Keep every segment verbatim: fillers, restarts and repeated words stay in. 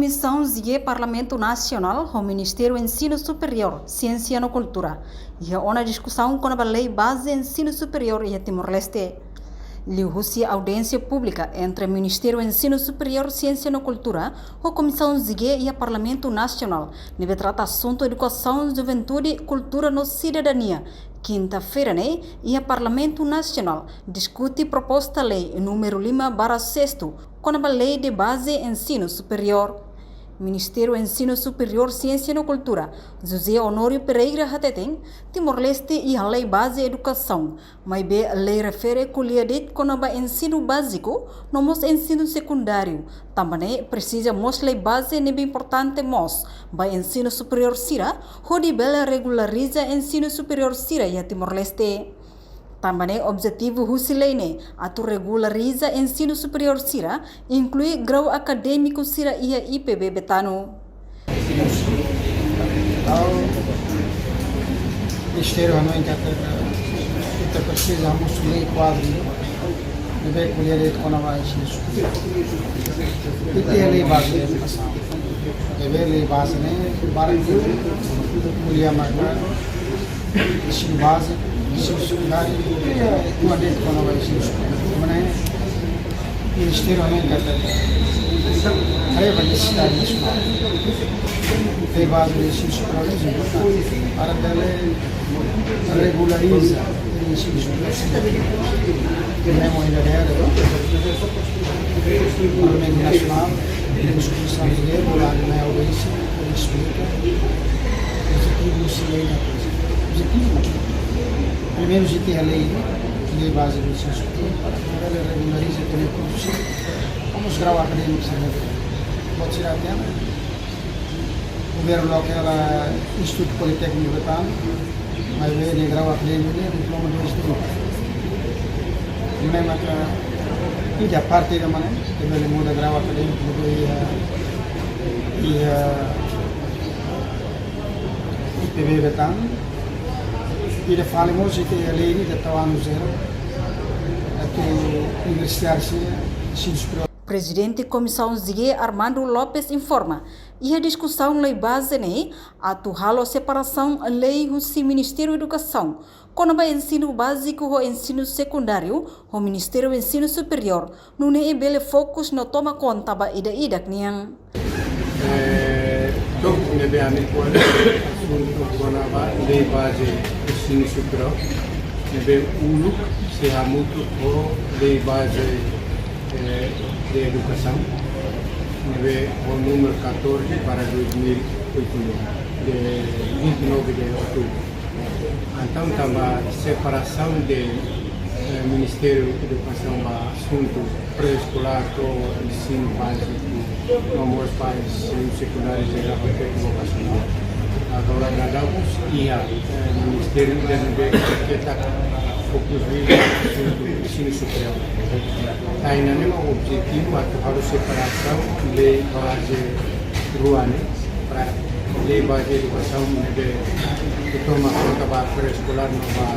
Komisaun Zigue Parlamentu Nasionál ho Ministériu Ensinu Superiór, Siénsia no Kultura iha ona diskusaun kona-ba lei baze ensinu superiór iha Timor-Leste. Liuhusi audiénsia públika entre Ministériu Ensinu Superiór, Siénsia no Kultura ho Komisaun Zigue iha Parlamentu Nasionál, ne'ebé trata asuntu edukasaun, juventude, kultura no sidadania, kinta-feira ne'e, iha Parlamentu Nasionál, diskute proposta lei númeru lima barra sestu, kona-ba lei de baze ensinu superiór. Ministériu Ensinu Superiór, Siénsia no Kultura, José Honório Pereira hateten, Timor-Leste iha lei baze edukasaun, maibé lei refere ko'alia de'it kona-ba ensinu báziku, no mós ensinu sekundáriu. Tanba ne'e presiza mós lei baze ne'ebé importante mós ba ensinu superiór sira, hodi bele regulariza ensinu superiór sira iha Timor-Leste. Tanba ne'e objetivu husi lei ne'e atu regulariza ensinu superiór sira, inklui grau akadémiku sira iha I P B Betano. Ha'u, Ministériu hanoin katak ita presiza hamosu lei kuadru ne'ebé ko'alia de'it kona-ba ensinu superiór. Ita iha lei baze edukasaun. Ne'ebé lei baze ne'e barak ko'alia maka ensinu báziku, ensinu sekundáriu, iha lei de'it kona-ba ensinu superiór. Tanba ne'e Ministériu hanoin katak, haree ba nesesidade nasionál, lei baze ensinu superiór importante para bele regulariza ensinu superiór. Tanba ne'e, Parlamentu Nasionál, diskusaun de lei, bola na audiénsia, esplika objetivu husi lei ne'e. Objetivu, primeiru, ita iha lei, lei baze ensinu superiór, para bele regulariza, tene kursu, komu grau akadémiku sira. Buat sira tiha ona, governu loke hela Institutu Politékniku Betano, maibé nia grau akadémiku ne'e diploma dois de. Ne'e maka ida parte ida mak ne'e, ita bele muda grau akadémiku, iha, iha I P B Betano. Ida fali mós ita iha lei ne'e ita tau anu zero atu universidade sira, ensinu superiór. Prezidente Komisaun Zigue, Armando Lopes, informa, iha diskusaun lei baze ne'e atu halo separasaun lei husi Ministériu Edukasaun kona-ba ensinu báziku ho ensinu sekundáriu, ho Ministériu Ensinu Superiór, nune'e bele fokus no toma konta ba ida-idak nian. Eh, to'o ne'ebé ami ko'alia asuntu kona-ba lei baze ensinu superiór, ne'ebé uluk sei hamutuk ho lei baze, eh, de edukasaun, ne'ebé ho númeru catorze barra dois mil e oito, de vinte e nove de outubro. Entaun, tanba separasaun de, eh, Ministériu Edukasaun ba asuntu pré-eskolár to'o ensinu báziku, no mós ba ensinu sekundáriu, jerál, tékniku vokasionál. Agora, daudaun iha, eh, ministériu ida ne'ebé keta fokus liu ba asuntu ensinu superiór. Entaun, ne'e mak objetivu atu halo separasaun lei baze rua ne'e, para lei baze edukasaun ne'ebé toma konta ba pré-eskolár no ba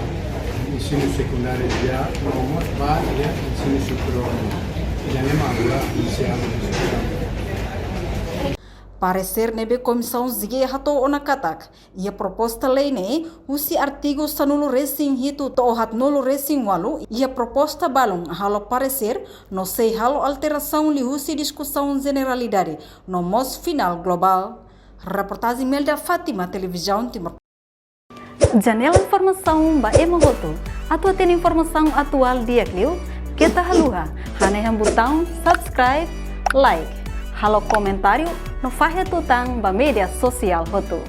ensinu sekundáriu jerál, no mós ba iha ensinu superiór. Ida-ne'e mak agora inisiál. Paresér ne'ebé Komisaun Zigue hato'o ona katak, iha proposta lei ne'e, husi artigu sanulu-resin-hitu to'o haatnulu-resin-ualu, iha proposta balun halo paresér, no sei halo alterasaun liuhusi diskusaun jeneralidade, no mós finál globál. Reportajen Melda Fátima, Televizaun Timor. Janela informasaun ba ema hotu. Atu hatene informasaun atuál di'ak liu, keta haluha hanehan butaun subscribe, like, halo komentáriu, no fahe tutan ba média sosiál hotu.